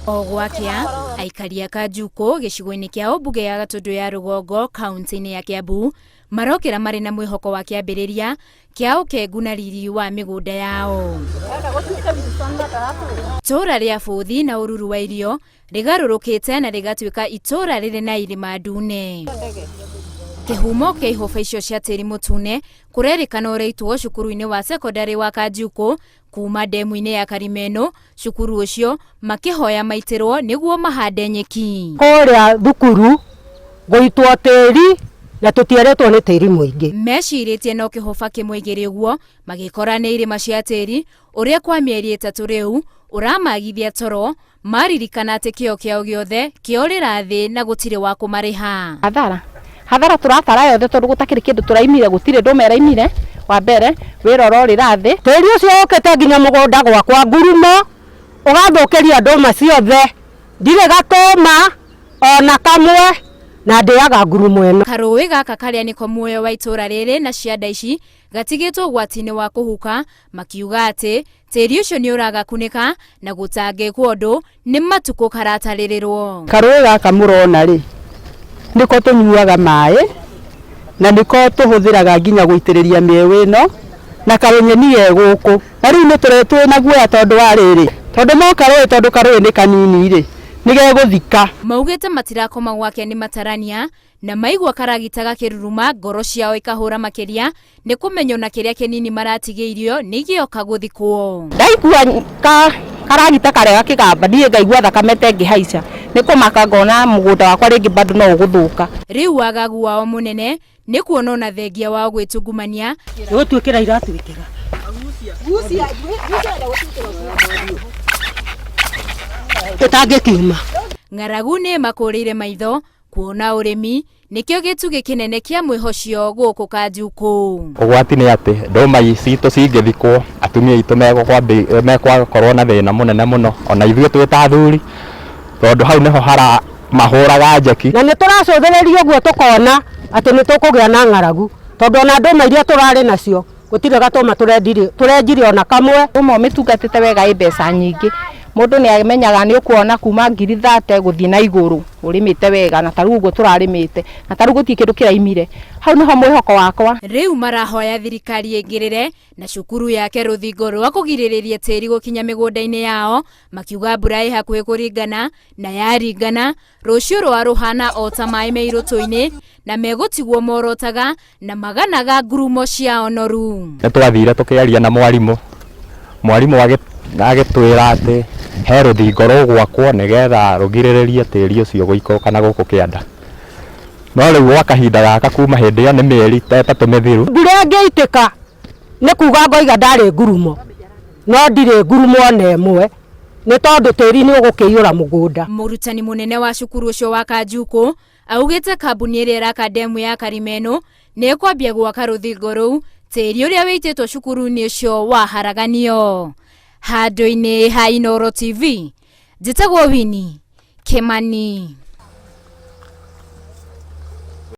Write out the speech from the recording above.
O gwakĩa, aikari a Kanjukũ gĩcigo-inĩ kĩa ũmbunge ya Gatũndũ ya Rũgongo kaunti-inĩ ya Kiambu marokĩra marĩ na mwĩhoko wa kĩambĩrĩria kĩa ũkengu na riri wa mĩgũnda yao. Itũũra rĩa bũthi na ũruru wa irio rĩgarũrũkĩte na rĩgatuĩka itũũra rĩrĩ na irĩma ndune. Kĩhumo kĩa ihũba icio cia tĩri mũtune kũrerĩkana ũraitwo cukuru-inĩ wa cekondarĩ wa Kanjukũ kuma ndemu-inĩ ya Karimeno, cukuru ũcio makĩhoya maitĩrwo nĩguo mahande nyeki. Kũrĩa thukuru gũitwo tĩri na tũtieretwo nĩ tĩri mũingĩ. Mecirĩtie no kĩhũba kĩmwe igĩrĩ ũguo magĩkora nĩ irĩma cia tĩri ũrĩa kwa mĩeri ĩtatũ rĩu ũramagithia toro maririkana atĩ kĩo kĩao gĩothe kĩorĩra thĩ na gũtirĩ wa kũmarĩha. Hathara hathara tũratara yothe tondũ gũtakĩrĩ kĩndũ tũraimire, gũtirĩ ndũma ĩraimire wa mbere wĩra ũrorĩra thĩ. Tĩri ũcio ũkĩte nginya mũgũnda gwakwa ngurumo ũgathũkĩria ndũma ciothe, ndirĩ gatũma ona kamwe na ndĩaga ngurumo ĩno. Karũĩ gaka karĩa nĩko muoyo wa itũũra rĩrĩ na cianda ici gatigĩtwo ũgwati-inĩ wa kũhuka, makiuga atĩ tĩri ũcio nĩ ũragakunĩka na gũtangĩkwo ũndũ nĩ matukũ karatarĩrĩrwo. Karũĩ gaka mũrona rĩ, nĩko tũnyuaga maĩ na nĩko tũhũthĩraga nginya gũitĩrĩria mĩeũ ĩno na karũnyeni ge gũkũ. Na rĩu nĩ twĩna guoya tondũ wa rĩrĩ, tondũ moka rũĩ tondũ karũĩ nĩ kanini rĩ, nĩ gegũthika. Maugĩte matirakoma gwake nĩ matarania na maigua karagita gakĩruruma ngoro ciao ikahũra makĩria nĩ kũmenya ona kĩrĩa kĩnini maratigĩirio nĩ gĩoka gũthikwo. Ndaigua karagita karĩa gakĩgamba niĩ ngaigua thakame ta ĩngĩhaica, nĩ kũmaka ngona mũgũnda wakwa rĩngĩ bado no ũgũthũka. Rĩu wagagu wao mũnene nĩ kuona ona thengia wao gwĩtungumania Nĩ gũtuĩkĩra iratuĩkĩra. Ĩtangĩkiuma. Ng'aragu nĩ ĩmakũrĩire maitho kuona ũrĩmi nĩkĩo gĩtugĩ kĩnene kĩa mwĩhocio gũkũ Kanjukũ. Ũgwati nĩ atĩ ndũma citũ cingĩthikwo atumia aitũ megũkorwo na thĩna mũnene mũno ona ithuĩ twĩ ta athuri, tondũ hau nĩho hara mahũraga njeki. Na nĩ tũracũthĩrĩria ũguo tũkona atĩ nĩ tũkũgĩa na ng'aragu, tondũ ona ndũma iria tũrarĩ nacio gũtirĩ gatũma tũrenjire ona kamwe. Ndũma ũmĩtungatĩte wega ĩ mbeca nyingĩ, mũndũ nĩ amenyaga nĩ ũkuona kuma ngiri 30 gũthiĩ na igũrũ ũrĩmĩte wega, na ta rĩu ũguo tũrarĩmĩte, na ta rĩu gũtirĩ kĩndũ kĩraimire, hau nĩho mwĩhoko wakwa. Rĩu marahoya thirikari ĩingĩrĩre na cukuru yake rũthingo rwa kũgirĩrĩria tĩri gũkinya mĩgũnda-inĩ yao, makiuga mbura ĩ hakuhĩ kũringana na yaringana rũciũ rwa rũhana o ta maĩ me irũtũ-inĩ na megũtigwo morotaga na maganaga ngurumo ciao noru. Nĩ twathire tũkĩaria na mwarimũ, mwarimũ agĩtwĩra atĩ he rũthingo rũgwakwo nĩgetha rũgirĩrĩrie tĩri ũcio gũikũrũka na gũkũ kĩanda. No rĩu gwa kahinda gaka kuma hĩndĩ ĩyo nĩ mĩeri ta ĩtatũ mĩthiru. Mbura ĩngĩitĩka nĩ kuga ngoiga ndarĩ ngurumo, no ndirĩ ngurumo ona ĩmwe nĩ tondũ tĩri nĩ ũgũkĩiyũra mũgũnda. Mũrutani mũnene wa cukuru ũcio wa Kanjukũ augĩte kambuni ĩrĩa ĩraka ndemu ya Karimeno nĩ ĩkwambia gwaka rũthingo rũu tĩri ũrĩa wĩitĩtwo cukuru-inĩ ũcio waharaganio. Handũ-inĩ ha Inooro TV, njĩtagwo Winnie Kimani.